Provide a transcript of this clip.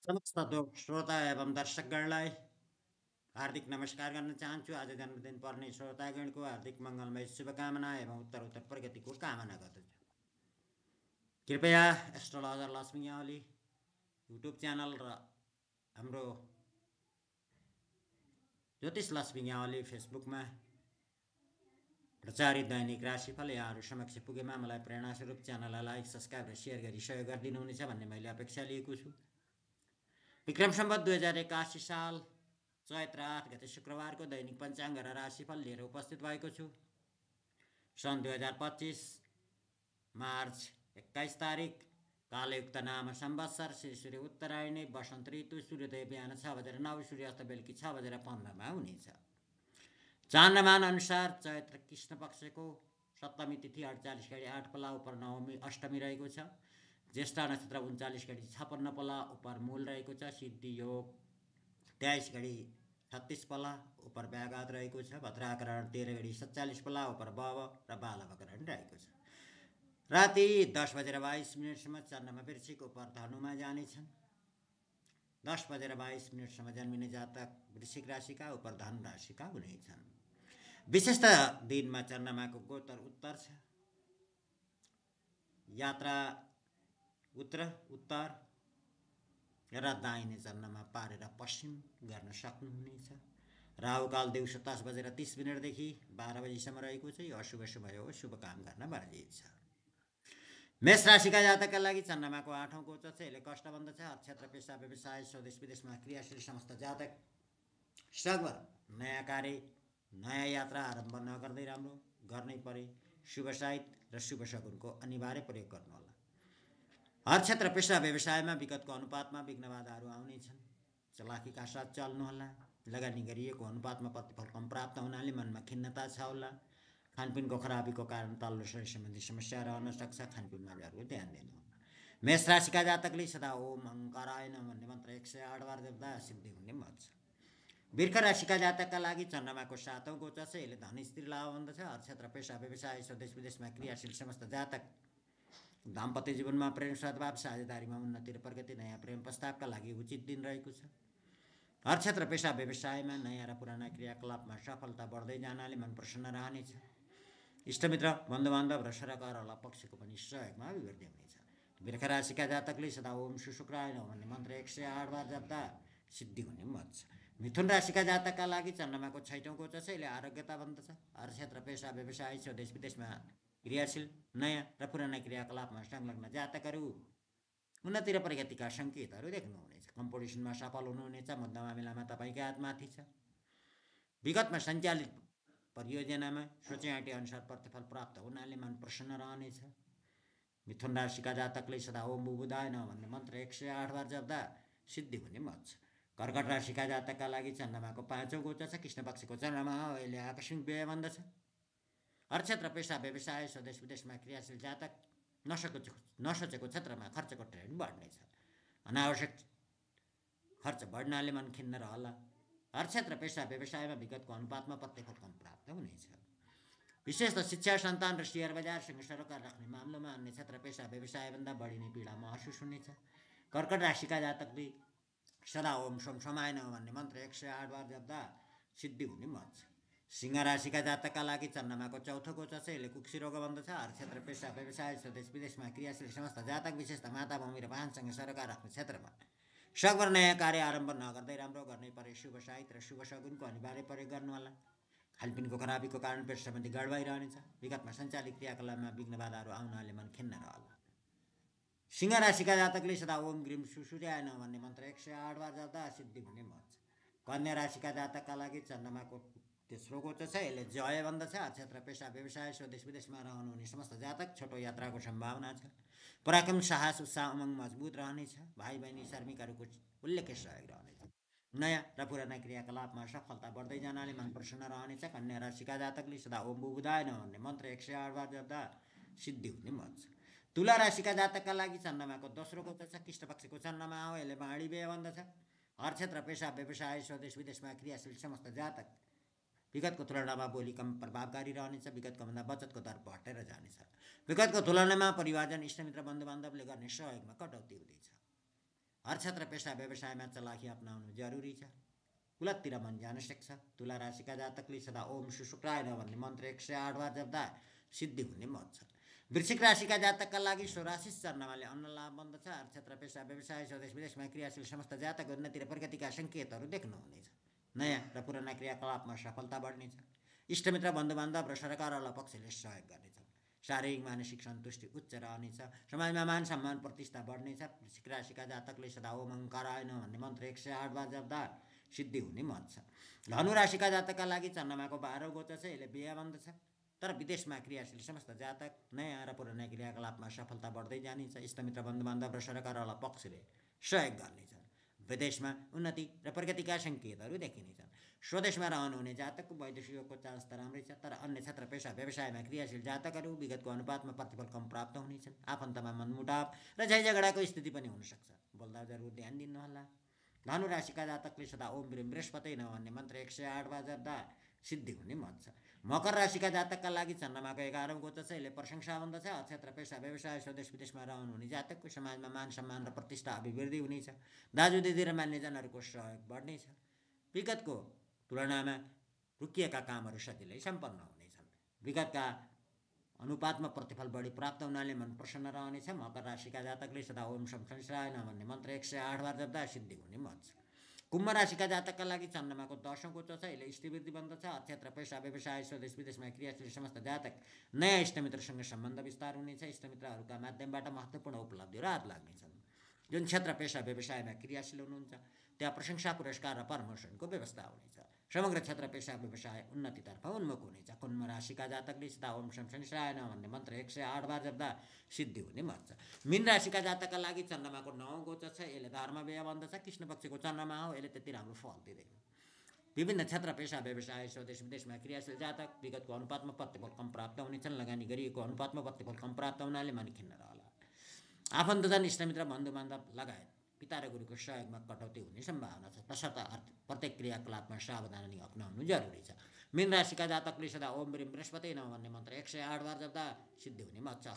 समस्त श्रोता एवं दर्शकगणलाई हार्दिक नमस्कार गर्न चाहन्छु। आज जन्मदिन पर्ने श्रोतागणको हार्दिक मङ्गलमय शुभकामना एवं उत्तर प्रगतिको कामना गर्दछु। कृपया एस्ट्रोलजर लक्ष्मी यावली युट्युब च्यानल र हाम्रो ज्योतिष लक्ष्मी यावली फेसबुकमा प्रचारित दैनिक राशिफल यहाँहरू समक्ष पुगेमा मलाई प्रेरणास्वरूप च्यानललाई लाइक सब्सक्राइब र सेयर गरी सहयोग गरिदिनुहुनेछ भन्ने मैले अपेक्षा लिएको छु। विक्रम सम्वत 2081 साल चैत्र 8 गते शुक्रबारको दैनिक पञ्चाङ्ग र राशिफल लिएर उपस्थित भएको छु। सन् 2025 मार्च 21 तारिक कालयुक्त नाम संवत्सर श्री सूर्य उत्तरायणी वसन्त ऋतु सूर्योदय बिहान 6:09 सूर्यास्त बेलुकी 6:15 हुनेछ। चान्द्रमान अनुसार चैत्र कृष्ण पक्षको सप्तमी तिथि 48 घडी 8 पला उपर नवमी अष्टमी रहेको छ। ज्येष्ठ नक्षत्र 39 घडी 56 पला उपर मूल रहेको छ। सिद्धि योग 23 घडी 36 पला उपर व्याघात रहेको छ। भद्राकरण 13 घडी 47 पला उपर बव र बालवकरण रहेको छ। राति 10:22 चन्द्रमा वृश्चिक उपर धनुमा जानेछन्। 10:22 जन्मिने जातक वृश्चिक राशिका उपर धनु राशिका हुनेछन्। विशेषतः दिनमा चन्द्रमाको गोचर उत्तर छ। यात्रा उत्तर र दाहिने चन्द्रमा पारेर पश्चिम गर्न सक्नुहुनेछ। राहुकाल दिउँसो 10:30 देखि 12 बजीसम्म रहेको छ। यो अशुभ समय हो, शुभ काम गर्न वर्जित छ। मेष राशिका जातकका लागि चन्द्रमाको 8औं गोचर छ। यसले कष्ट बन्दछ। क्षेत्र पेसा व्यवसाय स्वदेश विदेशमा क्रियाशील समस्त जातक सगभर नयाँ कार्य नयाँ यात्रा आरम्भ नगर्दै राम्रो गर्नै परे शुभ साहित्य र शुभ शकुनको अनिवार्य प्रयोग गर्नुहोला। हर क्षेत्र पेसा व्यवसायमा विगतको अनुपातमा विघ्न बाधाहरू आउनेछन्। चलाखीका साथ चल्नुहोला। लगानी गरिएको अनुपातमा प्रतिफल कम प्राप्त हुनाले मनमा खिन्नता छ होला। खानपिनको खराबीको कारण तल्लो शरीर सम्बन्धी समस्या रहन सक्छ। खानपिनमा जरुर ध्यान दिनुहोला। मेष राशिका जातकले सदा ओम अङ्काराय नमः भन्ने मन्त्र 108 बार जप्दा सिद्धि हुने मत छ। वृष राशिका जातकका लागि चन्द्रमाको 7औं गोचर छ। यसले धन स्त्री लाभ हुँदछ। हर क्षेत्र पेसा व्यवसाय स्वदेश विदेशमा क्रियाशील समस्त जातक दाम्पत्य जीवनमा प्रेम सद्भाव साझेदारीमा उन्नति र प्रगति नयाँ प्रेम प्रस्तावका लागि उचित दिन रहेको छ। हर क्षेत्र पेसा व्यवसायमा नयाँ र पुराना क्रियाकलापमा सफलता बढ्दै जानाले मन प्रसन्न रहनेछ। इष्टमित्र बन्धुबान्धव र सरकारवाला पक्षको पनि सहयोगमा अभिवृद्धि हुनेछ। वृष राशिका जातकले सदा ओम शुक्राय नमः भन्ने मन्त्र 108 बार जप्दा सिद्धि हुने मत छ। मिथुन राशिका जातकका लागि चन्द्रमाको 6औं गोचर छ। यसले आरोग्यता बन्दछ। हर क्षेत्र पेसा व्यवसाय स्वदेश विदेशमा क्रियाशील नयाँ र पुराना क्रियाकलापमा संलग्न जातकहरू उन्नति र प्रगतिका सङ्केतहरू देख्नुहुनेछ। कम्पिटिसनमा सफल हुनुहुनेछ। मुद्दा मामिलामा तपाईँकै हातमाथि छ। विगतमा सञ्चालित परियोजनामा सोचे आँटे अनुसार प्रतिफल प्राप्त हुनाले मन प्रसन्न रहनेछ। मिथुन राशिका जातकले सदा ओम बुबुधाय नमः भन्ने मन्त्र 108 बार जप्दा सिद्धि हुने मत छ। कर्कट राशिका जातकका लागि चन्द्रमाको 5औं गोचर छ। कृष्ण पक्षको चन्द्रमा हो। यसले आकस्मिक व्यय बन्दछ। हर क्षेत्र पेसा व्यवसाय स्वदेश विदेशमा क्रियाशील जातक नसोचेको क्षेत्रमा खर्चको ट्रेन्ड बढ्नेछ। अनावश्यक खर्च बढ्नाले मन खिन्न रहला। हर क्षेत्र पेसा व्यवसायमा विगतको अनुपातमा प्रतिफल कम प्राप्त हुनेछ। विशेष त शिक्षा सन्तान र सेयर बजारसँग सरोकार राख्ने मामलामा अन्य क्षेत्र पेसा व्यवसायभन्दा बढी नै पीडा महसुस हुनेछ। कर्कट राशिका जातकले सदा ओम सोम समाय नमः भन्ने मन्त्र 108 बार जप्दा सिद्धि हुने मत छ। सिंह राशिका जातकका लागि चन्द्रमाको 4औं गोचर छ। यसले कुक्षी रोग बन्दछ। हर क्षेत्र पेसा व्यवसाय स्वदेश विदेशमा क्रियाशील समस्त जातक विशेषतः माता भूमि र वाहनसँग सरोकार राख्ने क्षेत्रमा सगभर नयाँ कार्य आरम्भ नगर्दै राम्रो गर्नै परे शुभ साहित्य र शुभ शकुनको अनिवार्य प्रयोग गर्नुहोला। खानपिनको खराबीको कारण पेट सम्बन्धी गडबडी रहनेछ। विगतमा सञ्चालित क्रियाकलापमा विघ्न बाधाहरू आउनाले मन खिन्न रहला। सिंह राशिका जातकले सदा ओम ग्रीम सूर्याय नमः भन्ने मन्त्र 108 बार जप्दा सिद्धि हुने मत छ। कन्या राशिका जातकका लागि चन्द्रमाको 3रो गोचर छ। यसले जय बन्दछ। क्षेत्र पेसा व्यवसाय स्वदेश विदेशमा रहनुहुने समस्त जातक छोटो यात्राको सम्भावना छ। पराक्रम साहस उत्साह उमङ्ग मजबुत रहनेछ। भाइ बहिनी श्रमिकहरूको उल्लेख्य सहयोग रहनेछ। नयाँ र पुराना क्रियाकलापमा सफलता बढ्दै जानाले मन प्रसन्न रहनेछ। कन्या राशिका जातकले सदा ओम बुबुधाय नमः भन्ने मन्त्र 108 बार जप्दा सिद्धि हुने मत छ। तुला राशिका जातकका लागि चन्द्रमाको 2रो गोचर छ। कृष्ण पक्षको चन्द्रमा हो। यसले बाँडी व्यय बन्दछ। हर क्षेत्र पेसा व्यवसाय स्वदेश विदेशमा क्रियाशील समस्त जातक विगतको तुलनामा बोली कम प्रभावकारी रहनेछ। विगतको भन्दा बचतको दर घटेर जानेछ। विगतको तुलनामा परिवारजन इष्टमित्र बन्धुबान्धवले गर्ने सहयोगमा कटौती हुँदैछ। हर क्षेत्र पेसा व्यवसायमा चलाखी अपनाउनु जरुरी छ। कुलतिर मन जान सक्छ। तुला राशिका जातकले सदा ओम शुक्राय नमः भन्ने मन्त्र 108 बार जप्दा सिद्धि हुने मत छ। वृश्चिक राशिका जातकका लागि स्वराशि चरणामाले अन्न लाभ बन्दछ। अर्थ क्षेत्र पेसा व्यवसाय स्वदेश विदेशमा क्रियाशील समस्त जातक उन्नति र प्रगतिका सङ्केतहरू देख्नुहुनेछ। नयाँ र पुराना क्रियाकलापमा सफलता बढ्नेछ। इष्टमित्र बन्धुबान्धव र सरकारवाला पक्षले सहयोग गर्नेछन्। शारीरिक मानसिक सन्तुष्टि उच्च रहनेछ। समाजमा मान सम्मान प्रतिष्ठा बढ्नेछ। वृश्चिक राशिका जातकले सदा ओम ओंकाराय नमः भन्ने मन्त्र 108 बार जप्दा सिद्धि हुने मत छ। धनु राशिका जातकका लागि चन्द्रमाको 12औं गोचर छ। यसले व्यय बन्दछ। तर विदेशमा क्रियाशील समस्त जातक नयाँ र पुराना क्रियाकलापमा सफलता बढ्दै जानेछ। इष्टमित्र बन्धुबान्धव र सरकारवाला पक्षले सहयोग गर्नेछ। विदेशमा उन्नति र प्रगतिका सङ्केतहरू देखिनेछन्। स्वदेशमा रहनुहुने जातकको वैदेशिक योगको चान्स त राम्रै छ। तर अन्य क्षेत्र पेसा व्यवसायमा क्रियाशील जातकहरू विगतको अनुपातमा प्रतिफल कम प्राप्त हुनेछन्। आफन्तमा मनमुटाव र झैझगडाको स्थिति पनि हुनसक्छ। बोल्दा जरुर ध्यान दिनुहोला। धनु राशिका जातकले सदा ओम ब्रीम बृहस्पति नमः भन्ने मन्त्र 108 बार जप्दा सिद्धि हुने मत छ। मकर राशिका जातकका लागि चन्द्रमाको 11औं गोचर छ। यसले प्रशंसा बन्दछ। क्षेत्र पेसा व्यवसाय स्वदेश विदेशमा रहनुहुने जातकको समाजमा मान सम्मान र प्रतिष्ठा अभिवृद्धि हुनेछ। दाजु दिदी र मान्यजनहरूको सहयोग बढ्नेछ। विगतको तुलनामा रोकिएका कामहरू सजिलै सम्पन्न हुनेछन्। विगतका अनुपातमा प्रतिफल बढी प्राप्त हुनाले मन प्रसन्न रहनेछ। मकर राशिका जातकले सदा ओम शम शनिश्चराय नमः भन्ने मन्त्र 108 बार जप्दा सिद्धि हुने मत छ। कुम्भ राशिका जातकका लागि चन्द्रमाको 10औं गोचर छ। यसले इष्टवृद्धि बन्दछ। क्षेत्र पेसा व्यवसाय स्वदेश विदेशमा क्रियाशील समस्त जातक नयाँ इष्टमित्रसँग सम्बन्ध विस्तार हुनेछ। इष्टमित्रहरूका माध्यमबाट महत्त्वपूर्ण उपलब्धिहरू हात लाग्नेछन्। जुन क्षेत्र पेसा व्यवसायमा क्रियाशील हुनुहुन्छ त्यहाँ प्रशंसा पुरस्कार र प्रमोसनको व्यवस्था हुनेछ। समग्र क्षेत्र पेसा व्यवसाय उन्नतितर्फ उन्मुख हुनेछ। कुम्भ राशिका जातकले सदा ओम शम शनिश्चराय नमः भन्ने मन्त्र 108 बार जप्दा सिद्धि हुने मत छ। मीन राशिका जातकका लागि चन्द्रमाको 9औं गोचर छ। यसले धर्म व्यय बन्दछ। कृष्ण पक्षको चन्द्रमा हो। यसले त्यति राम्रो फल दिँदैन। विभिन्न क्षेत्र पेसा व्यवसाय स्वदेश विदेशमा क्रियाशील जातक विगतको अनुपातमा प्रतिफल कम प्राप्त हुनेछन्। लगानी गरिएको अनुपातमा प्रतिफल कम प्राप्त हुनाले मन खिन्न रहला। आफन्तजन इष्टमित्र बन्धुबान्धव लगायत पिता र गुरुको सहयोगमा कटौती हुने सम्भावना छ। तसर्थ प्रत्येक क्रियाकलापमा सावधानी अपनाउनु जरुरी छ। मीन राशिका जातकले सदा ओम ब्रीम बृहस्पति नमः भन्ने मन्त्र 108 बार जप्दा सिद्धि हुने मत छ।